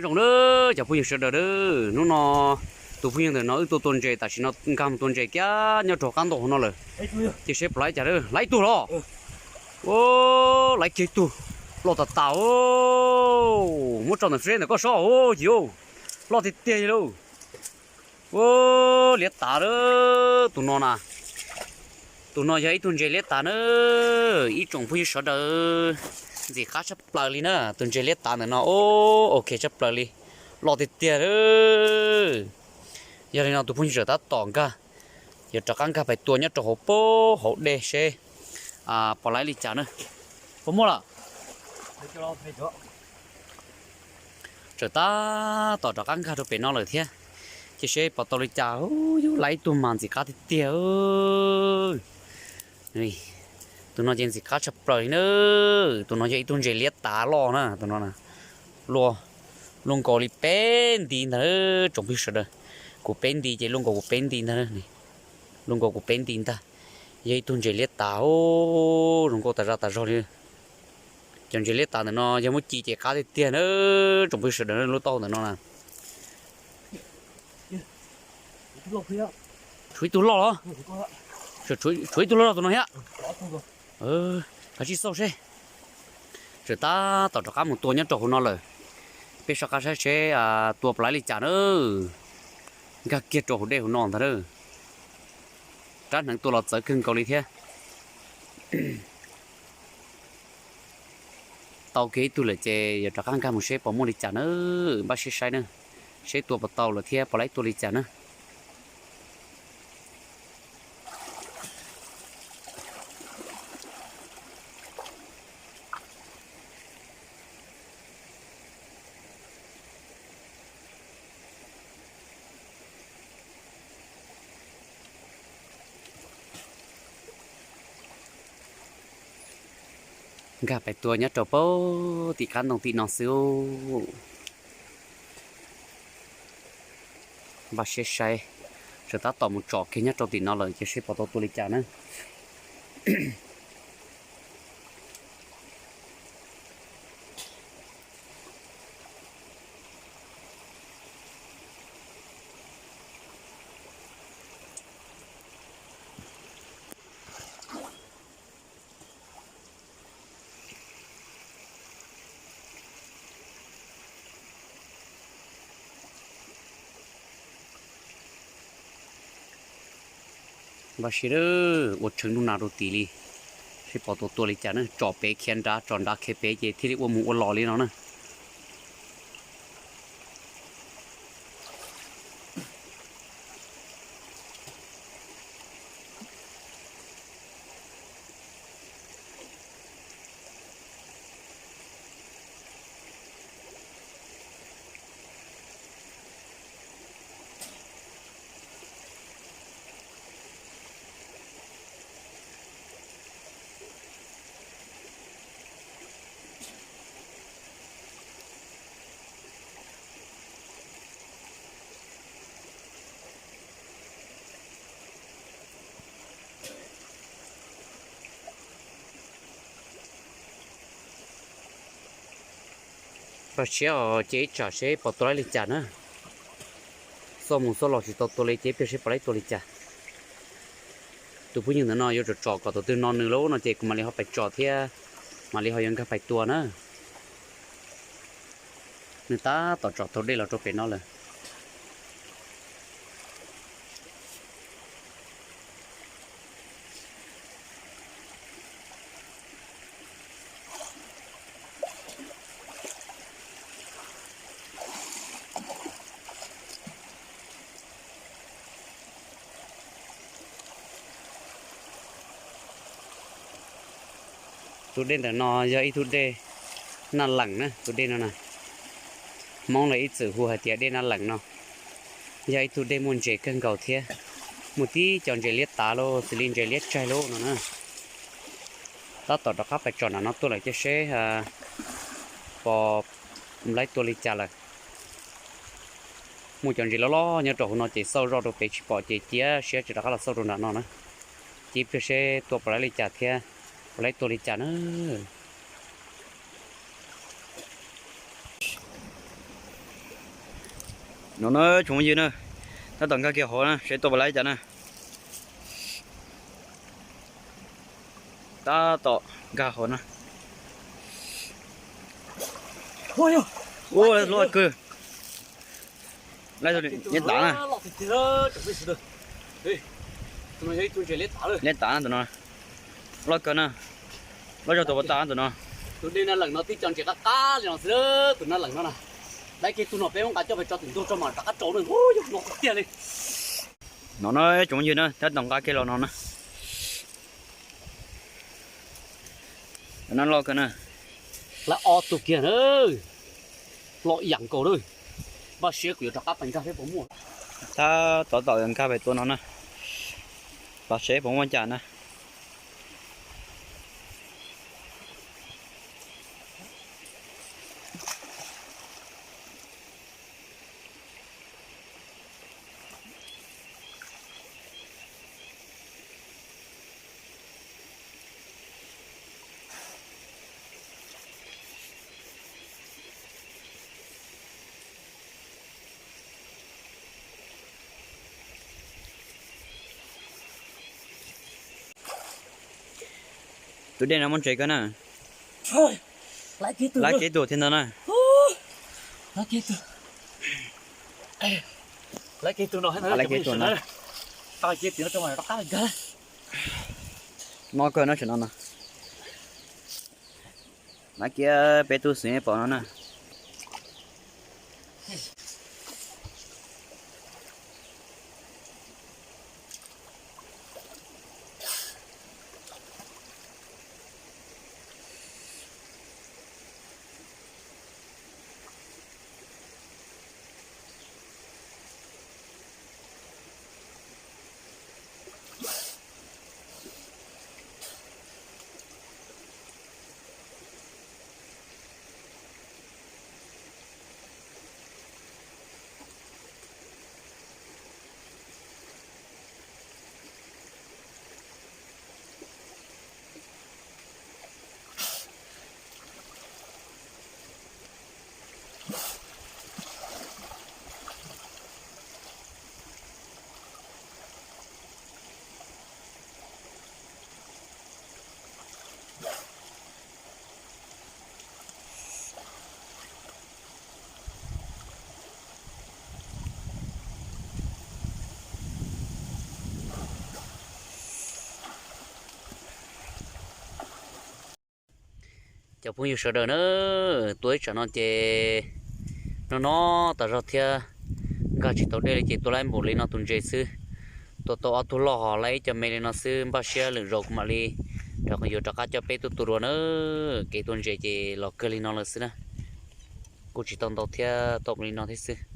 Zoo na, cov phooj ywg sawv daws, hnub no tus phooj ywg ntawm no wb tuaj tua ntses, tam sim no nkag mus tua ntses kiag nyob rau qab ntoo hauv no lawm. Cia seb puas laib cas, laib ib tug los. Laib kiag ib tug, loj tas tas. Muab tso ntawm seb ntawm koj sob, yus, loj tiag tiag li lauj. Liab tav a, tus no na, tus no yog ib tug ntses liab tav na, ib tsoom phooj ywg sawv daws. Ntxim qab tshaj plaws li na, tus ntses liab tav ntawm no, ok tshaj plaws li, loj tiag tiag. Yog li no tus phooj ywg sawv daws tab tom nkag, yuav rov qab nkag pais tua nyob rau hauv pab hauv dej seb puas laib li cas na. Puas muaj lawm? Tseem tab tom rov qab nkag rau pem no lawm thiab, cia seb puas tau li cas. Yus, laib ib tug mas ntxim qab tiag tiag. Tus no ces ntxim qab tshaj plaws li na. Tus no yog ib tug ntses liab tav loj na, tus no luaj nkaus li peb nti ntag tsoom phooj ywg sawv daws. Kuv peb nti ces luaj nkaus kuv peb nti ntag, luaj nkaus kuv peb nti ntag. Yog ib tug ntses liab tav, zoo nkauj tas zaj tas zog li. Cov ntses liab tav ntawm no yog muab ci ces qab tiag tiag na, tsoom phooj ywg sawv daws, lub taub hau ntawm no na. Tshuav ib tug loj los? Tshuav ib tug loj los tus no thiab. Kav tsij xauj seb. Tseem tab tom rov qab mus tua nyob rau hauv no lawm. Peb soj qab saib seb tua puas laib li cas na. Nkag kiag rau hauv dej hauv no ntag na. Rab hneev tua los txawv kawg nkaus li thiab. Tau kiag ib tug lawm ces yuav rov qab nkag mus seb puas muaj li cas na. Npaj siab saib na, seb tua puas tau lawm thiab puas laib tua li cas na. Nkag pais tua nyob rau pem tim qab ntoo tim no xwb. Npaj siab saib, tseem tab tom mus tsom kiag nyob rau tim no lawm, cia seb puas tau tua li cas na. Npaj siab ua tshee ntuj nas rau tim li, seb puas tau tua li cas na. Tsom pem khiav nrad, tsom nrad khiav pem ces thiaj li ua mus ua los li no na. Npaj siab os, cia ib tsam seb puas tua laib li cas na. Xauj mus xauj los tsis tau tua li, cia ib pliag seb puas laib tua li cas. Tus phooj ywg ntawm no yuav tsum tsom kom tus twg no nws lub no ces kuv mam li ho pais tsom thiab, mam li ho yuav nkag pais tua na. Nws tab tom tsom taug dej los rau pem no lawm. Tus dej ntawm no yog ib tug dej Naj Leem na, tus dej no na. Hmoob lawv ib txwm hu hais tias dej Naj Leem no. Yog ib tug dej muaj ntses kawg nkaus thiab, muaj tib co ntses liab tav los xws li ntses liab tsaig los no na. Tab tom rov qab pais tsom nram no tuaj lawm, cia seb puas laib tua li cas lawm. Muaj cov ntses loj loj nyob rau hauv no ces xauj zoj rau pem tsis pom ces cia siab tsis rov qab los xauj rau nram no na. Cia ib pliag seb tua puas laib li cas thiab puas laib tua li cas na. No na tsoom phooj ywg na, tab tom nkag kiag hauv na, seb tua puas laib cas na. Tab tom nkag hauv na. Ua loj kawg. Liab tav na. Liab tav na tus no. Loj kawg na. Loj zog tus puas tag tus no. Tus dej na leem no tib co ntses qab qab li no xwb, tus na leem no na. Laib kiag tug no peb muab nqa coj pem tso tim ntug tso mas rov qab rau na, yog no tiag li. No na tsoom phooj ywg na, tab tom nqa kiag los no na. No loj kawg na. Laib ob tug kiag na. Loj ib yam nkaus lawm. Npaj siab kuv yuav rov qab pais nkag seb puas muaj. Tab tom tom nkag pem tua no na. Pab seb puas muaj cas na. Tus dej no muaj ntses kawg na. Laib kiag tus thiab ntag na. Laib kiag tus no, laib kiag tus no. Noj kawg no tam no no. Laib kiag peb tug xwb pom no na. Cov phooj ywg sawv daws na, tua ib tsam no ces no no tas zog thiab, nkag tsis tau dej li ces tua laib npaum li no tus ntses xwb. Tua tau ob tug loj hos laib ib co me li no xwb, npaj siab lwm zaus kuv mam li rov qab, yuav rov qab coj peb tuaj tua dua na. Kev tua ntses ces los kawg li no lawm xwb na. Kuj tsis tau ntau thiab, tau li no thiab xwb.